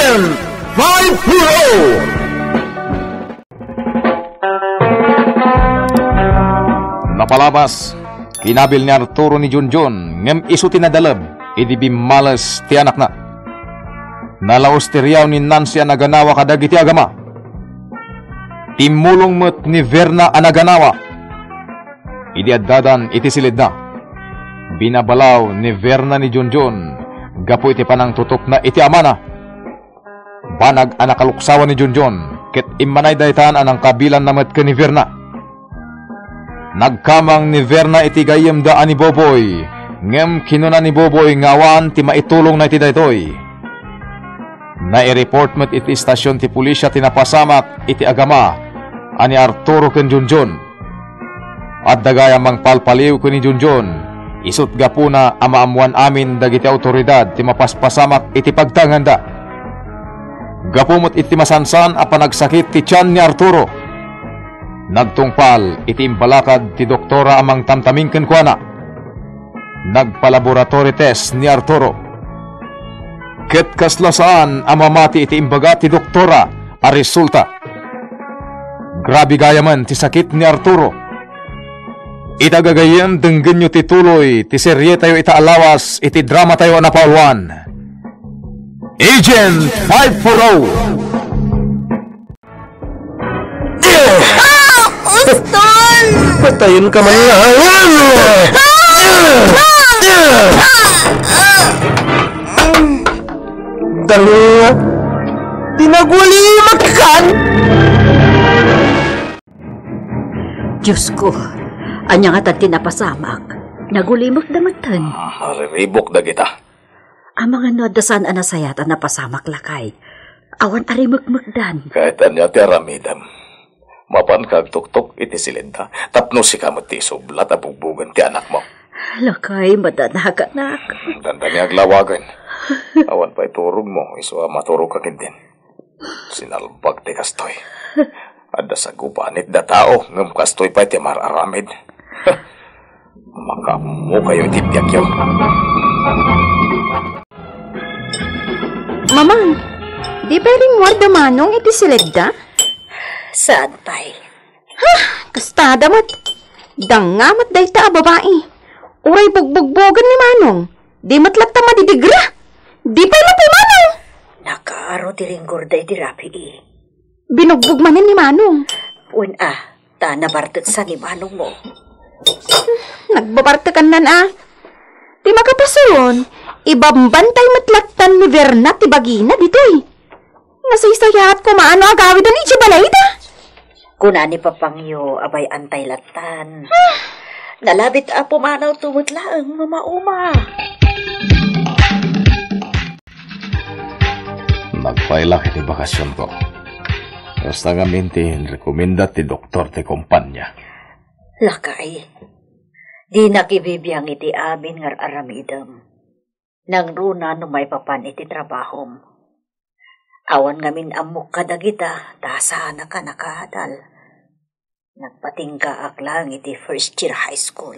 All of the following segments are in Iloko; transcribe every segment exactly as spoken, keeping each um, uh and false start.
Five four oh. Napalabas, kinabil ni Arturo ni Junjun, ngem isu ti nadaleb idi bimmales ti anakna. Nalaus ti riaw ni Nancy a naganawa kadagiti agama. Timmulong met ni Verna a naganawa. Idi addadan iti silidna, binabalaw ni Verna ni Junjun gapu iti panangtutokna iti amana. Banag a nakaluksawan ni Junjun, ket immanay daytan a nangkabilanna met ken ni Verna. Nagkamang ni Verna iti gayyemda a ni Boboy, ngem kinuna ni Boboy nga awan ti maitulongna iti daytoy. Naireport met iti istasion ti pulisya ti napasamak iti agama a ni Arturo ken Junjun. Adda gayam mangpalpaliw ken ni Junjun, isut' gapuna a maammoan amin dagiti awtoridad ti mapaspasamak iti pagtanganda. Gapu met iti masansan a panagsakit ti tian ni Arturo, nagtungpal iti imbalakad ti doktora a mangtamtaming kenkuana. Nagpa-laboratory test ni Arturo. Ket kasla saan a mamati iti imbaga ti doktora a resulta. Grabe gayamen ti sakit ni Arturo. Ita gagayyem, denggenyo ti tuloy ti serietayo ita a lawas iti dramatayo a napauluan, Agent five four oh. Ah! Uston! Patayon ka man laeng! Dalo nga, di nagulimak kan! Diyos ko, ania ngatan ti napasamak? Nagulimekda metten. Ah, mariribuk dagita. Amangan no adda saan a nasayaat a napasamak, lakay. Awan a rimekmekdan. Ket ania ti aramidem? Mapanka agtuktok iti silidda tapno sika met ti isublat a bugbogen ti anakmo. Lakay, madanaganak. Hmm, dandani aglawagen. Awan pay turogmo, isu a maturogka ketdin. Sinalbag ti kastoy. Adda sagupanit da tao, ngem kastoy pay ti mar-aramid. Makaammokayo iti biagyo. Mamang, di pay ringuarda Manong iti siledda? Saan pay? Ha? Kastada met. Danga met dayta a babai. Uray bugbugbogen ni Manong. Di met latta madidigra. Di pay mapuy Manong. Nakaaro ti ringgorda iti rabii. Binugbog manen ni Manong. Wen a, ta nabarteksa ni Manongmo. Nagbabartekannan a. Ti makapasuron, ibambantay met lattan ni Verna ti bagina ditoy. Nasaysayaat koma no agawiden idiay balayda. Kuna ni papangyo a bay-antay lattan. Ah! Nalabit a pumanawto met laeng no mauma. Nagpailak iti bakasionko. Kasta ngamin ti inrekomenda ti doktor ti kompania. Lakay, dinak ibibiang iti amin nga ar-aramidem. Nangruna no maipapan iti trabahom. Awan ngamin ammok kadagita, ta saanaka nakaadal. Nagpatinggaak laeng iti first year high school.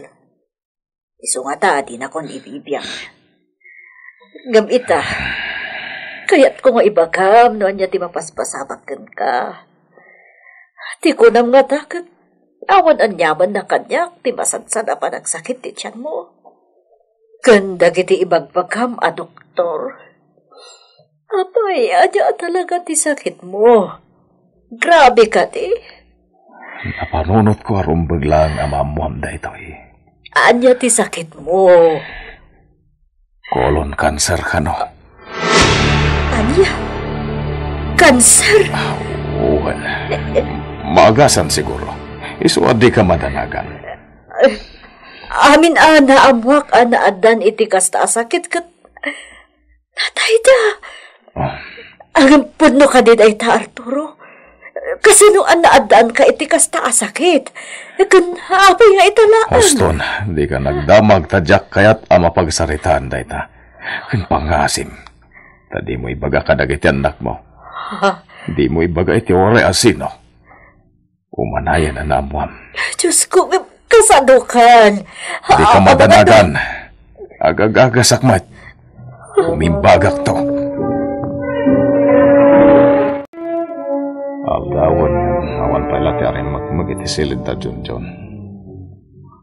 Isu ngata dinakon ibibiang. Ngem ita, kayatko nga ibagam no ania ti mapaspasamak kenka. Ti kunam ngata ket awan aniaman na kaniak ti masansan a panagsakit ti tianmo. Ken dagiti ibagbagam a doktor, apay, ania a talaga ti sakitmo? Grabe kadi. Napanunotko a rumbeg laeng a maammuam daytoy. Ania ti sakitmo? Colon cancer kano? Ania? Cancer? Ah, wen. Maagasan siguro. Isu a dika madanagan. Amin a naammuak a naaddan iti kasta a sakit ket natayda. Ah. Agimpunno kadi dayta, Arturo? Kasano a naaddaanka iti kasta a sakit? Ken apay nga ita laeng? Uston, dika nagdamag ta diak kayat a mapagsaritaan dayta. Ken pangasim, ta dimo ibaga kadagiti annakmo. Ha? Dimo ibaga iti uray a sino. Umanayan a naammuam. Diyos ko, kasadokan. Dika madanagan. Agagagasak met. Umimbagakto. Magiti siled da Junjun.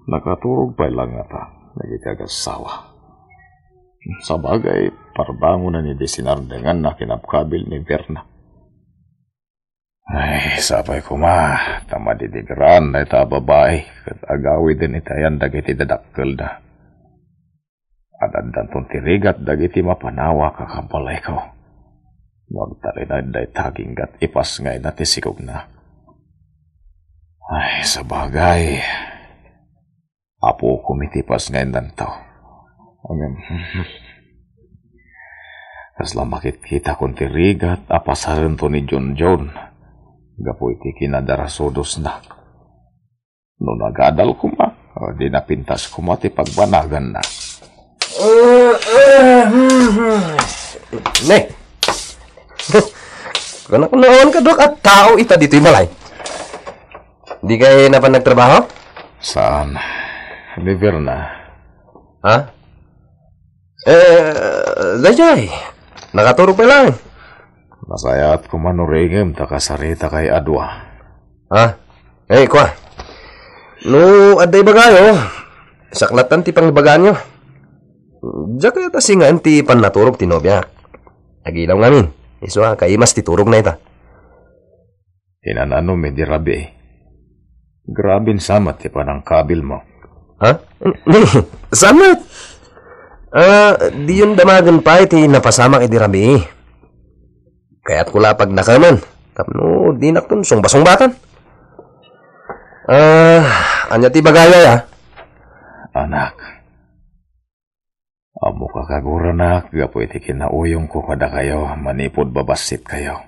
Nakaturog pay la ngata dagiti agassawa. Sabagay, parbangonen idi sinardenganna kinabkabil ni Verna. Ay, sapay koma, ta madidigraan dayta a babai, ket agawiden iti ayan dagiti dadakkelda. Ad-addanton ti rigat dagiti mapanawa, kakabbalayko. No agtalinaed dayta, aginggat ipasngayna ti sigogna. Ay, sabagay. Apokom iti pasngaydanto. Ngem, kasla makitkitakon ti rigat a pasarento ni Junjun gapu iti kinadarasudosna. No nagadal koma, di napintas koma ti pagbanaganna. Ne. Kunak, awan kaduak a tao ita ditoy balay. Di kay napan nagtrabaho? Saan? Ni Verna. Ha? Eh, dayjay. Nakaturog pay laeng. Nasayaat koma no ringem ta kasarita kay a dua. Ha? Eh, kua. No adda ibagayo, saklatan ti pangibagaanyo. Diak kayat a singaen ti pannaturog ti nobiak. Agilaw ngamin. Isu a kaimas ti turogna ita. Inan-anom idi rabii. Grabin samat ti panangkabilmo. Ha? Samat? Ah, diyon damagen pay ti napasamak idi rabii. Kayatko la a pagnakemen tapno dinakton sungbasungbatan. Ah, ania ti bagayay, a? Anak, ammok a kaguranak gapu iti kinauyongko kadakayo manipud babassitkayo.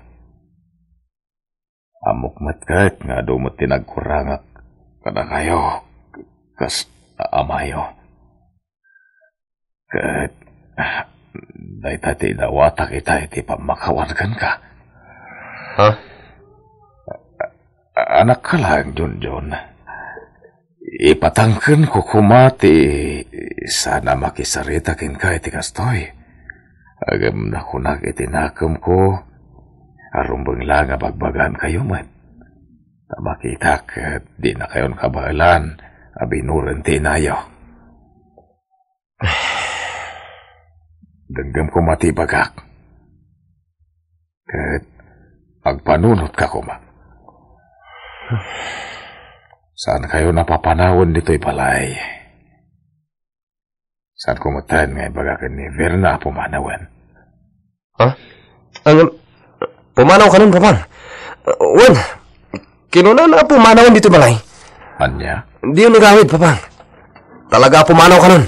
Ammok met ket nga adu met ti nagkurangak kadakayo kas amayo. Ket dayta ti idawatak ita iti pammakawan kenka. Ha? Anakka laeng, Junjun. Ipatangkenko koma ti saan a makisarita kenka iti kastoy. Ngem nakunak iti nakemko a rumbeng la nga bagbagaankayo met. Ta makitak ket dinakayon kabaelan a binuren ti inayo. Denggem koma ti ibagak. Ket agpanunotka koma. Saankayo a papanawen ditoy balay. Saanko metten nga ibaga ken ni Verna a pumanawen. Ha? Ang, pumanaw kanon, Papa? Wen, kinunana a pumanawen ditoy balay. Ania? Diyo nagawid, Papa. Talaga a pumanaw kanon.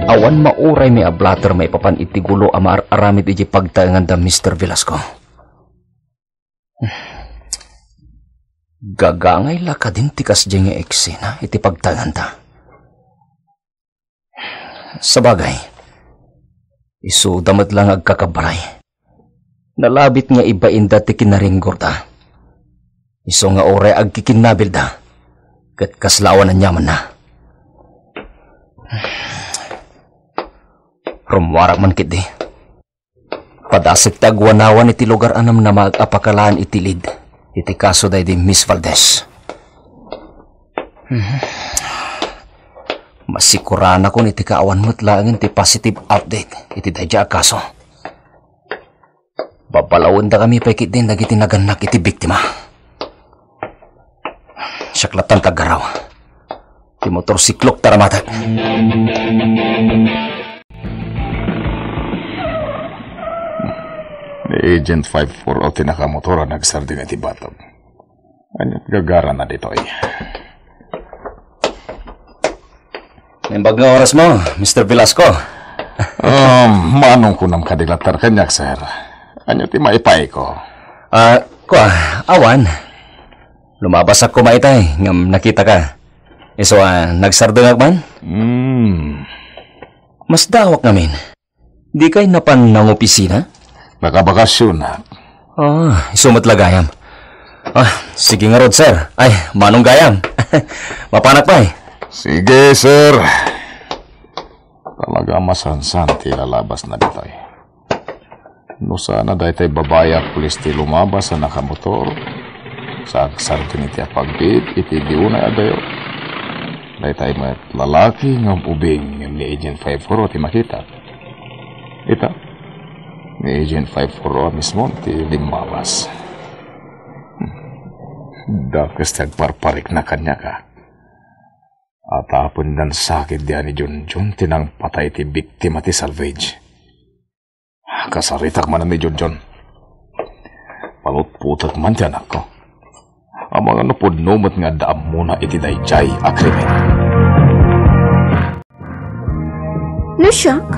Awan mauray ni a blotter maipapan iti gulo a maar-aramid iti pagtaengan da Mister Velasco. Gagangay la kadin ti kasdiay nga eksena iti pagtaenganda. Sabagay, isuda met la nga agkakabbaray. Nalabit nga ibainda ti kinariggorda. Isu nga uray agkikinnabilda, ket kasla awan aniamanna. Rummuarak man ketdi. Padasek ti agwanawan iti lugar a namnamaag a pakalaan iti lead iti kaso daydi Miss Valdez. Masikuranakon iti kaawan met laengen ti positive update iti daydiay a kaso. Babalawendakami pay ketdin dagiti nagannak iti biktima. Siak lattan ti aggaraw. Ti motorsiklok ti aramatek. Ni Agent five four oh ti nakamotor a nagsardeng iti batog. Ania ti gagarana ditoy? Naimbag nga oras mo, Mister Velasco. Um, manong kunam kadi latta kaniak, sir? Ania ti maipaayko? Ah, kua, awan. Lumabasak koma itay, ngem nakitaka. Isu a nagsardengak man? Hmm. Masdaawak ngamin. Dikay napan nangopisina? Nakabakasyon. Ah, isu met la gayam. Ah, sige ngarud, sir. Ay, manong gayam. Mapanak pay. Sige, sir. Talaga masansan ti lalabasna ditoy. No saan a daytay babai a pulis ti lumabas a nakamotor, sa agsardeng iti apagbiit iti di unay a gayo. Daytay met lalaki nga ubing ngem ni Agent five four ti makita. Ita, ni Agent five four mismo ti limmabas. Dakes ti agparparikna kaniak a. Atapendan sakit di ani Junjun ti nangpatay ti biktima ti salvage. Kasaritak manen ni Junjun. Palutputek man ti anakko. Amangan no pudno met nga adda ammona iti daydiay a krimen. No siak,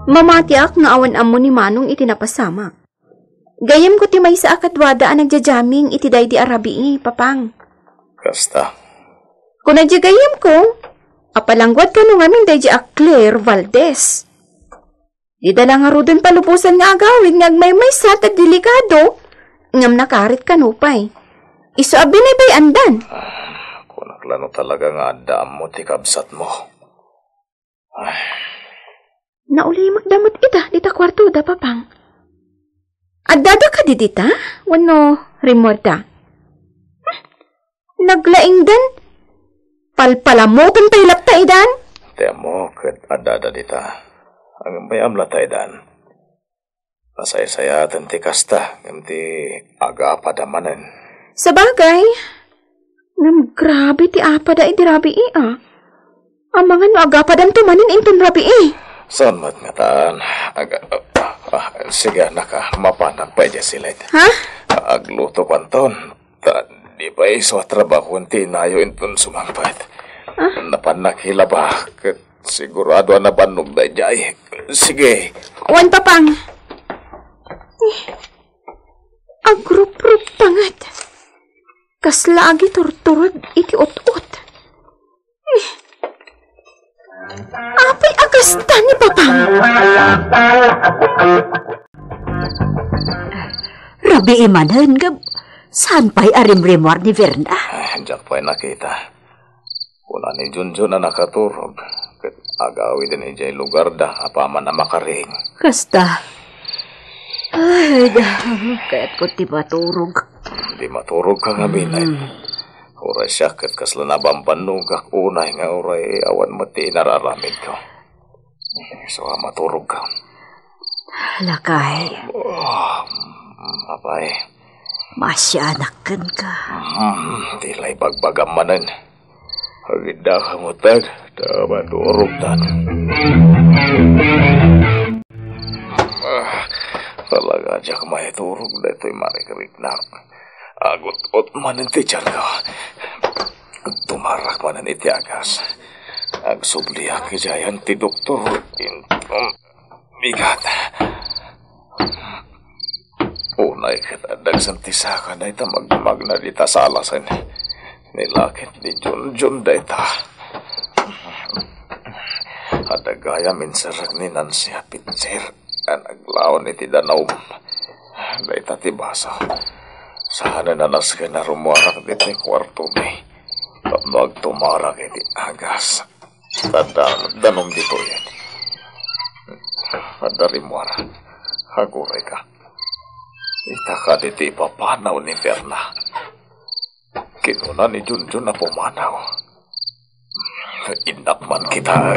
mamatiak nga awan ammo ni Manong iti napasamak. Gayyemko ti maysa a kaduada a nagja-jamming iti daydi a rabii, Papang. Kasta. Kuna di gayyemko, apalangguad kano ngamin daydi a Claire Valdez. Dida la ngaruden palubosan nga agawid nga agmaymaysa ta delikado, ngem nakarit kano pay. Isu a binaybay-andan. Ah, kunak la no talaga nga adda ammo ti kabsatmo. Ay. Naulimek da met ita dita kuartoda, Papang. Addada kadi dita? Wenno rimmuarda? Hmm. Naglaingdan. Palpalamoten pay latta idan. Ti ammo ket addada dita. Ngem mayam latta idan. Nasaysayaten ti kasta, ngem ti agapada manen. Sabagay, ngem grabe ti apada idi rabii, a. Amangan no agapadanto manen inton rabii. Saan met ngatan? Aga-, ah, ah, sige, anak, a, mapanak pay diay siled. Ha? Aglutokanton. Ta di pay isu a trabahoen ti inayo inton sumangpet. Ah? Napan nakilaba, ket sigurado a nabannog daydiay. Sige. Wen, Papang. Eh, agruprup panget. Kasla agiturtureg iti ut-ot. Apay a kasta ni Papang? Rabii manen, ngem saan pay a rimrimmuar ni Verna? Ah, diak pay nakita. Kuna ni Junjun a nakaturog, ket agawiden idiay lugarda apaman a makaring. Kasta. Ay, da, kayatko ti maturog. Di maturog ka ngamin, ay. Hmm. Uray siak ket kasla nabambannogak unay nga uray awan met ti inararamidko. So, a, maturog ka. Lakay. Oh, apay. Maasianak kenka. Hmm, di la ibagbagam manen. Agidda ka met, ta maturog tan. Ah, talaga diak maiturog daytoy marikriknak. Agut-ot manen ti tianko. Tumarak manen iti agas. Agsubliak idiay ti doktor. Inton bigat. Unay ket adda agsen ti saka dayta magmagna dita salasen. Ni lakit ni Junjun dayta. Adda gayam inserrek ni Nancy a pitser a naglaon iti danum. Dayta ti basa. Saanen a nasken a rummuarak ditoy kuartomi tapno agtumarak iti agas. Adda danum ditoyen. Adda rimmuar. Agurayka. Ita kadi ti ipapanaw ni Verna. Kinuna ni Junjun a pumanaw. Innak man kita.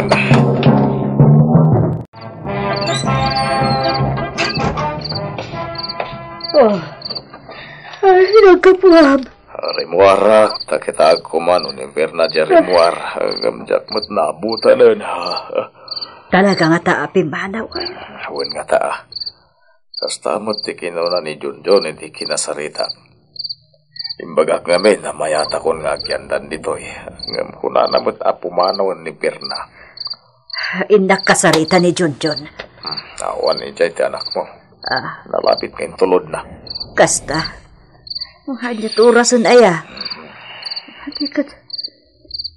Oh. Ay, nagkapuhab. Rimmuarak, ta kitaak koma no ni Verna diay rimmuar, ngem diak met nabutanen. Talaga ngata a pimmanaw. Wen ngata. Kasta met ti kinuna ni Junjun iti kinasarita. Imbagak ngamin a mayatakon nga agyandan ditoy, ngem kunana met a pumanawen ni Verna. Innak kasarita ni Junjun. Hmm, awan idiay ti anakmo. Ah. Nalapit nga intulodna. Kasta. Ania ti orasen aya? Di ket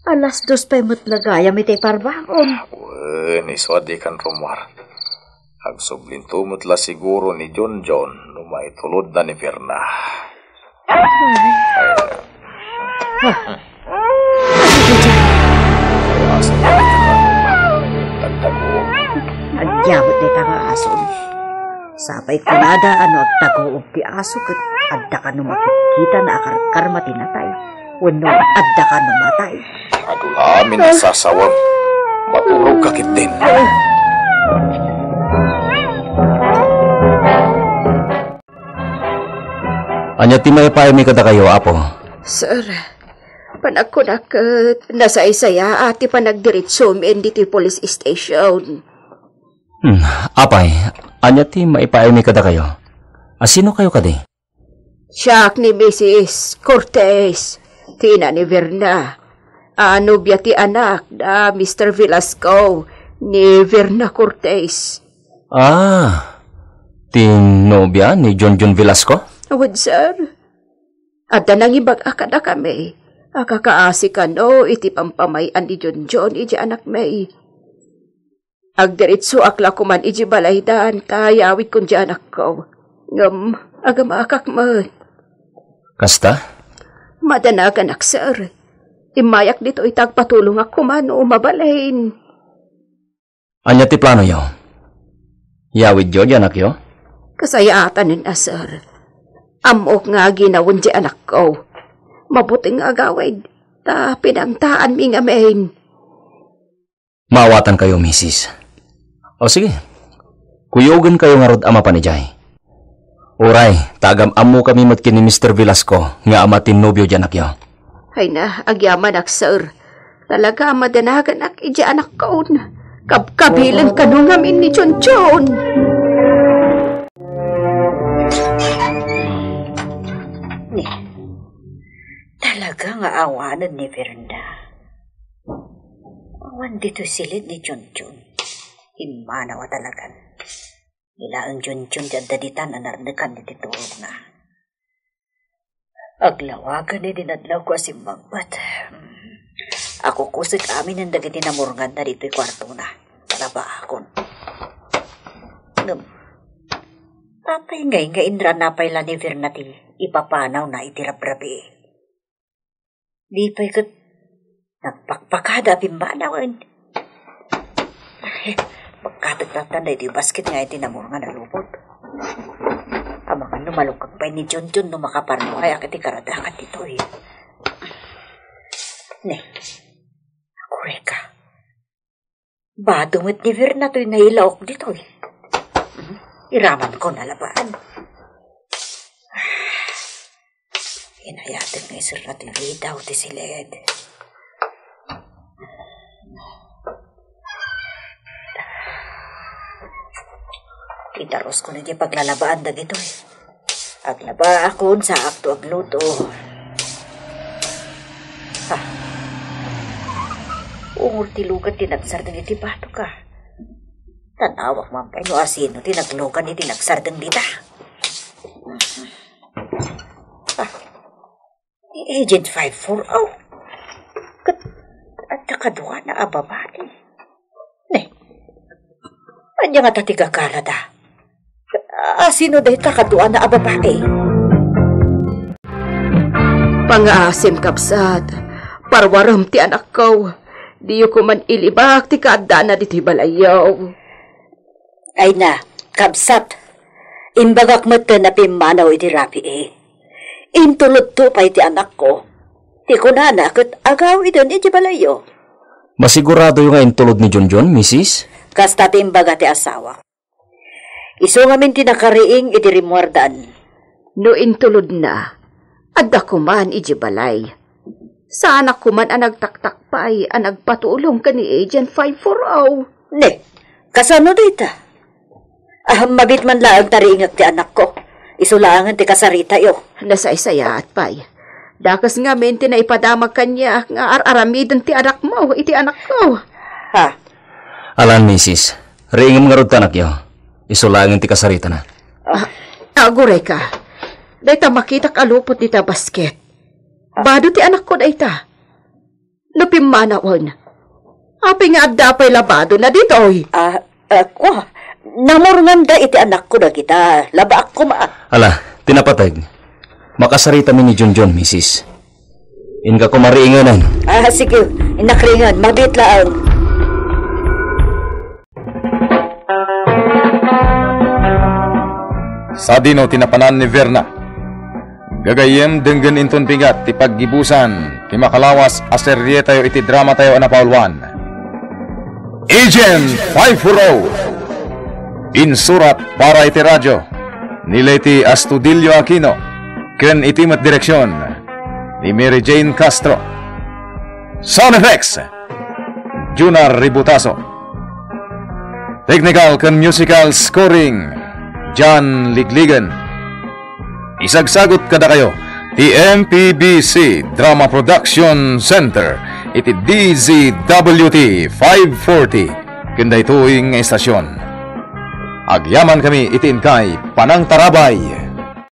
alas dos pay met la gayam iti parbangon. Wen, isu a dikan rummuar. Agsublinto met la siguro ni Junjun no maitulodna ni Verna. Asa na iti kanunga? Tagtaguom. Agyabat dita nga aso. Sapay kunada a no agtaguob ti aso ket adda kano makitna a karkarma ti natay, wenno adda kano matay. Adu amin a sasawem, maturog ka ketdin. Ania ti maipaaymi kadakayo, Apo? Sir, panagkunak ket nasaysayaat ti panagdiretsomi ditoy police station. Hmm, apay, ania ti maipaaymi kadakayo? A, sino kayo kadi? Siak ni Missus Cortez, ti ina ni Verna. A, nobia ti anak da Mister Velasco, ni Verna Cortez. Ah, ti nobia ni Junjun Velasco? Wen, sir. Adda nangibag-a kadakami a kakaasi kano iti pampamay-an ni Junjun iti anakmi. Agdiritsoak la koman iti balaydan ta yawidkon ti anakko. Ngem agamakak met. Kasta? Madanaganak, sir. Immayak ditoy ta agpatulongak koman no mabalin. Ania ti planoyo? Yawidyo ti anakyo? Kasayaatanen a, sir. Ammok nga aginawen ti anakko. Mabuting nga agawid, ta pinangtaanmi ngamin. Maawatankayo, misis. O sige, kuyogenkayo ngarud a mapan idiay. Uray, ta agam-ammokami met ken ni Mister Velasco nga ama ti nobio ti anakyo. Ay na, agyamanak, sir. Talaga a madanaganak iti anakkon. Kabkabilen kano ngamin ni Chonchon. Ni, talaga nga awanen ni Verna. Awan ditoy siled ni Chonchon. Immanaw a talagan. Ilaeng Junjun ti adda ditan a narnekan iti turogna. Aglawagan iti nadlawko a simmangpet. Akukusek aminen dagiti namurnganna ditoy kuartona. Labaakon. Ngem, apay ngay nga inrana pay la ni Verna ti ipapanawna iti rabrabii? Di pay ket nagpakpakada a pimmanawen. Pagkatek latta daytoy basket nga iti namurngan a lupot. Amangan no malukag pay ni Junjun no makaparnuayak iti karadakan ditoy. Ne, agurayka. Bado met ni Verna toy nailaok ditoy. Hmm? Iramanko a labaen. Inayatek nga iserra ti ridaw ti siled. Itaruskon iti paglalabaan dagitoy. Aglabaakon, saakto agluto. Ha? Ungor ti lugan ti nagsardeng iti batok, a. Tan-awak man pay no asino ti naglugan iti nagsardeng dita. Ha? Agent five four oh. Ket adda kaduana a babai. Ne, ania ngata ti gagalada? Asino dayta kaduana a babai? Pangaasim, kabsat. Parwarem ti anakko. Diyo koman ilibak ti kaaddana ditoy balayyo. Ay na, kabsat. Imbagak metten a pimmanaw iti rabii. Intulodto pay ti anakko. Ti kunana ket agawiden iti balayyo. Masiguradoyo nga intulod ni Junjun, misis? Kasta ti imbaga ti asawa. Isu ngamin ti nakariing iti rimmuardan. No intulodna, adda koman iti balay. Saanak koman a nagtaktakpay a nagpatulong ken ni Agent five four oh. Ne, kasano dayta? Ah, mabiit man laeng ta riingek ti anakko. Isu laengen ti kasaritayo. Nasaysayaat pay. Dakes ngamin ti naipadamag kaniak nga ar-aramiden ti anakmo iti anakko. Ha? Alan, misis. Riingem ngarud ti anakyo. Isu laengen ti kasaritana. Ah, agurayka. Dayta makitak a lupot dita basket. Bado ti anakko dayta. No pimmanawen, apay nga adda pay labadona ditoy? Ah, ah, kua, namurngan da iti anakko dagita. Labaak koma. Ala, ti napateg. Makasaritami ni Junjun, misis. Inka koma riingenen. Ah, sige. Innak riingen. Mabiit laeng. Sadino ti napanan ni Verna? Gagayyem, denggen inton bigat ti paggibusan ti makalawas a serietayo iti dramatayo a napauluan. Agent five four oh. Insurat para iti radyo ni Leti Astudillo Aquino ken iti met direksion ni Mary Jane Castro. Sound effects, Junar Ributaso. Technical ken musical scoring, John Ligligan. Isagsagut kadakayo ti M P B C Drama Production Center iti D Z W T five forty ken daytoy nga estasion. Agyamankami iti inkay panangtarabay.